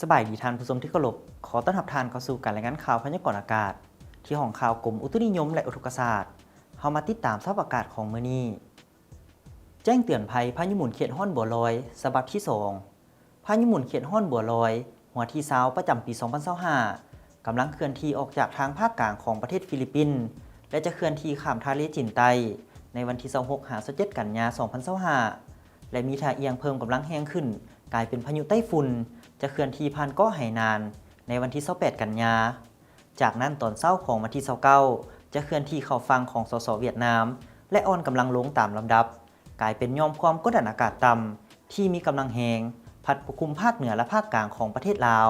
ສະບາຍດີທ່ານຜູ້ຊົມທີ່ເຄົາລົບ, ຂໍຕ້ອນຮັບທ່ານເຂົ້າສູ່ການລາຍງານຂ່າວພະຍາກອນອາກາດ ທີ່ຫ້ອງຂ່າວກົມອຸຕຸນິຍົມ ແລະ ອຸທົກກະສາດ. ເຮົາມາຕິດຕາມສະພາບອາກາດຂອງມື້ນີ້. ແຈ້ງເຕືອນໄພພາຍຸໝູນເຂດຮ້ອນບົວລອຍ ສະບັບທີສອງ. ພາຍຸໝູນເຂດຮ້ອນບົວລອຍ ຫົວທີຊາວ ປະຈຳປີສອງພັນຊາວຫ້າ ກຳລັງເຄື່ອນທີ່ອອກຈາກທາງພາກກາງຂອງປະເທດຟີລິບປິນ ແລະ ຈະເຄື່ອນທີ່ຂ້າມທະເລຈີນໃຕ້ ໃນວັນທີຊາວຫົກຫາຊາວເຈັດກັນຍາສອງພັນຊາວຫ້າ ແລະ ມີທ່າອ່ຽງເພີ່ມກຳລັງແຮງຂຶ້ນ ກາຍເປັນພາຍຸໄຕ້ຝຸ່ນ, ຈະເຄື່ອນທີ່ຜ່ານເກາະໄຫໜານ ໃນວັນທີຊາວແປດກັນຍາ. ຈາກນັ້ນຕອນເຊົ້າຂອງວັນທີຊາວເກົ້າ ຈະເຄື່ອນທີ່ເຂົ້າຝັ່ງຂອງ ສສ ຫວຽດນາມ ແລະ ອ່ອນກຳລັງລົງຕາມລຳດັບ, ກາຍເປັນຫຍ່ອມຄວາມກົດດັນອາກາດຕ່ຳ ທີ່ມີກຳລັງແຮງ ພັດປົກຄຸມພາກເໜືອ ແລະ ພາກກາງຂອງປະເທດລາວ.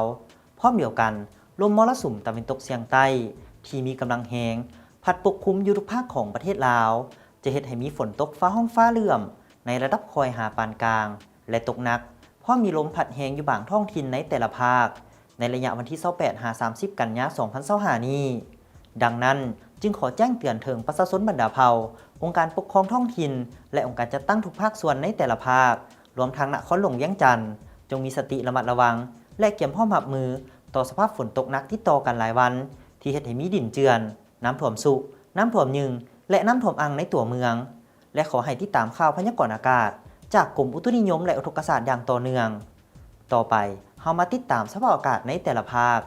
ພ້ອມດຽວກັນ, ລົມມໍລະສຸມຕາເວັນຕົກສຽງໃຕ້ ທີ່ມີກຳລັງແຮງ ພັດປົກຄຸມຢູ່ທຸກພາກຂອງປະເທດລາວ ຈະເຮັດໃຫ້ມີຝົນຕົກຟ້າຮ້ອງຟ້າເຫຼື້ອມ ໃນລະດັບຄ່ອຍຫາປານກາງ ແລະ ຕົກໜັກ, ພ້ອມມີລົມພັດແຮງຢູ່ບາງທ້ອງຖິ່ນໃນແຕ່ລະພາກ ໃນໄລຍະວັນທີຊາວແປດຫາສາມສິບກັນຍາສອງພັນຊາວຫ້ານີ້. ດັ່ງນັ້ນ, ຈຶ່ງຂໍແຈ້ງເຕືອນເຖິງປະຊາຊົນບັນດາເຜົ່າ, ອົງການປົກຄອງທ້ອງຖິ່ນ ແລະ ອົງການຈັດຕັ້ງທຸກພາກສ່ວນໃນແຕ່ລະພາກ, ລວມທັງນະຄອນຫຼວງວຽງຈັນ, ຈົ່ງມີສະຕິລະມັດລະວັງ ແລະ ກຽມພ້ອມຮັບມືຕໍ່ສະພາບຝົນຕົກໜັກຕິດຕໍ່ກັນຫຼາຍວັນ ທີ່ເຮັດໃຫ້ມີດິນເຈື່ອນ, ນ້ຳຖ້ວມຊຸ, ນ້ຳຖ້ວມຍືງ ແລະ ນ້ຳຖ້ວມອັ່ງໃນຕົວເມືອງ. ແລະ ຂໍໃຫ້ຕິດຕາມຂ່າວພະຍາກອນອາກາດ ຈາກກົມອຸຕຸນິຍົມ ແລະ ອຸທົກກະສາດຢ່າງຕໍ່ເນື່ອງ. ຕໍ່ໄປ, ເຮົາມາຕິດຕາມສະພາບອາກາດໃນແຕ່ລະພາກ.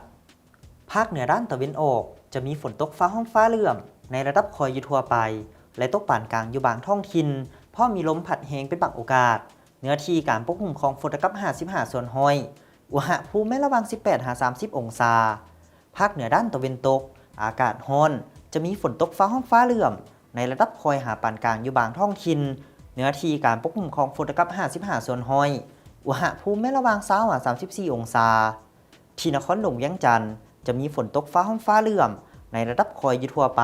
ພາກເໜືອດ້ານຕາເວັນອອກ ຈະມີຝົນຕົກຟ້າຮ້ອງຟ້າເຫຼື້ອມ ໃນລະດັບຄ່ອຍຢູ່ທົ່ວໄປ ແລະ ຕົກປານກາງຢູ່ບາງທ້ອງຖິ່ນ, ພ້ອມມີລົມພັດແຮງເປັນບາງໂອກາດ. ເນື້ອທີ່ການປົກຄຸມຂອງຝົນເທົ່າກັບຫ້າສິບຫ້າສ່ວນຮ້ອຍ, ອຸນຫະພູມແມ່ນລະຫວ່າງສິບແປດຫາສາມສິບອົງສາ. ພາກເໜືອດ້ານຕາເວັນຕົກ ອາກາດຮ້ອນ, ຈະມີຝົນຕົກຟ້າຮ້ອງຟ້າເຫຼື້ອມ ໃນລະດັບຄ່ອຍຫາປານກາງຢູ່ບາງທ້ອງຖິ່ນ, ເນື້ອທີ່ການປົກຄຸມຂອງຝົນເທົ່າກັບຫ້າສິບຫ້າສ່ວນຮ້ອຍ, ອຸນຫະພູມແມ່ນລະຫວ່າງຊາວຫາສາມສິບສີ່ອົງສາ. ທີ່ນະຄອນຫຼວງວຽງຈັນ ຈະມີຝົນຕົກຟ້າຮ້ອງຟ້າເຫຼື້ອມ ໃນລະດັບຄ່ອຍຢູ່ທົ່ວໄປ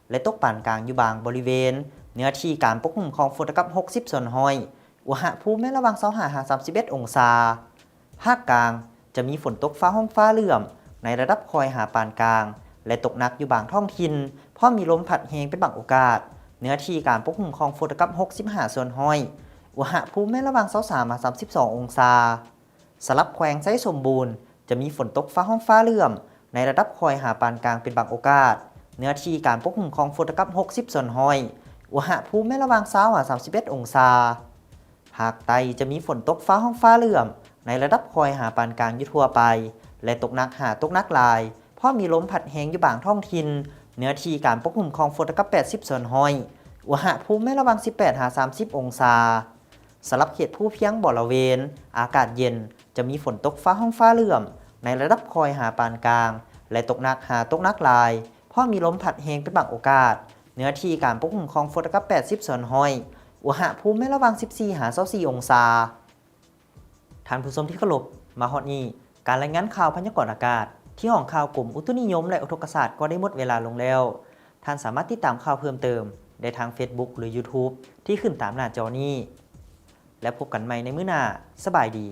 ແລະ ຕົກປານກາງຢູ່ບາງບໍລິເວນ, ເນື້ອທີ່ການປົກຄຸມຂອງຝົນເທົ່າກັບຫົກສິບສ່ວນຮ້ອຍ, ອຸນຫະພູມແມ່ນລະຫວ່າງຊາວຫ້າຫາສາມສິບເອັດອົງສາ. ພາກກາງ ຈະມີຝົນຕົກຟ້າຮ້ອງຟ້າເຫຼື້ອມ ໃນລະດັບຄ່ອຍຫາປານກາງ ແລະ ຕົກໜັກຢູ່ບາງທ້ອງຖິ່ນ, ພ້ອມມີລົມພັດແຮງເປັນບາງໂອກາດ. ເນື້ອທີ່ການປົກຄຸມຂອງຝົນເທົ່າກັບຫົກສິບຫ້າສ່ວນຮ້ອຍ, ອຸນຫະພູມແມ່ນລະຫວ່າງຊາວສາມຫາສາມສິບສອງອົງສາ. ສຳລັບແຂວງໄຊສົມບູນ ຈະມີຝົນຕົກຟ້າຮ້ອງຟ້າເຫຼື້ອມ ໃນລະດັບຄ່ອຍຫາປານກາງເປັນບາງໂອກາດ. ເນື້ອທີ່ການປົກຄຸມຂອງຝົນເທົ່າກັບຫົກສິບສ່ວນຮ້ອຍ, ອຸນຫະພູມແມ່ນລະຫວ່າງຊາວຫາສາມສິບເອັດອົງສາ. ພາກໃຕ້ຈະມີຝົນຕົກຟ້າຮ້ອງຟ້າເຫຼື້ອມ ໃນລະດັບຄ່ອຍຫາປານກາງຢູ່ທົ່ວໄປ ແລະ ຕົກໜັກຫາຕົກໜັກຫຼາຍ, ພ້ອມມີລົມພັດແຮງຢູ່ບາງທ້ອງຖິ່ນ. ເນື້ອທີ່ການປົກຄຸມຂອງຝົນເທົ່າກັບແປດສິບສ່ວນຮ້ອຍ, ອຸນຫະພູມແມ່ນລະຫວ່າງສິບແປດຫາສາມສິບອົງສາ. ສຳລັບເຂດພູພຽງບໍລະເວນ ອາກາດເຢັນ, ຈະມີຝົນຕົກຟ້າຮ້ອງຟ້າເຫຼື້ອມ ໃນລະດັບຄ່ອຍຫາປານກາງ ແລະ ຕົກໜັກຫາຕົກໜັກຫຼາຍ, ພ້ອມມີລົມພັດແຮງເປັນບາງໂອກາດ. ເນື້ອທີ່ການປົກຄຸມຂອງຝົນເທົ່າກັບແປດສິບສ່ວນຮ້ອຍ, ອຸນຫະພູມແມ່ນລະຫວ່າງສິບສີ່ຫາຊາວສີ່ອົງສາ. ທ່ານຜູ້ຊົມທີ່ເຄົາລົບ, ມາຮອດນີ້, ການລາຍງານຂ່າວພະຍາກອນອາກາດ ທີ່ຫ້ອງຂ່າວກົມອຸຕຸນິຍົມ ແລະ ອຸທົກກະສາດ ກໍໄດ້ໝົດເວລາລົງແລ້ວ. ທ່ານສາມາດຕິດຕາມຂ່າວເພີ່ມເຕີມໄດ້ທາງເຟສບຸກ ຫຼື ຢູທູບ ທີ່ຂຶ້ນຕາມໜ້າຈໍນີ້. ແລ້ວພົບກັນໃໝ່ໃນມື້ໜ້າ. ສະບາຍດີ.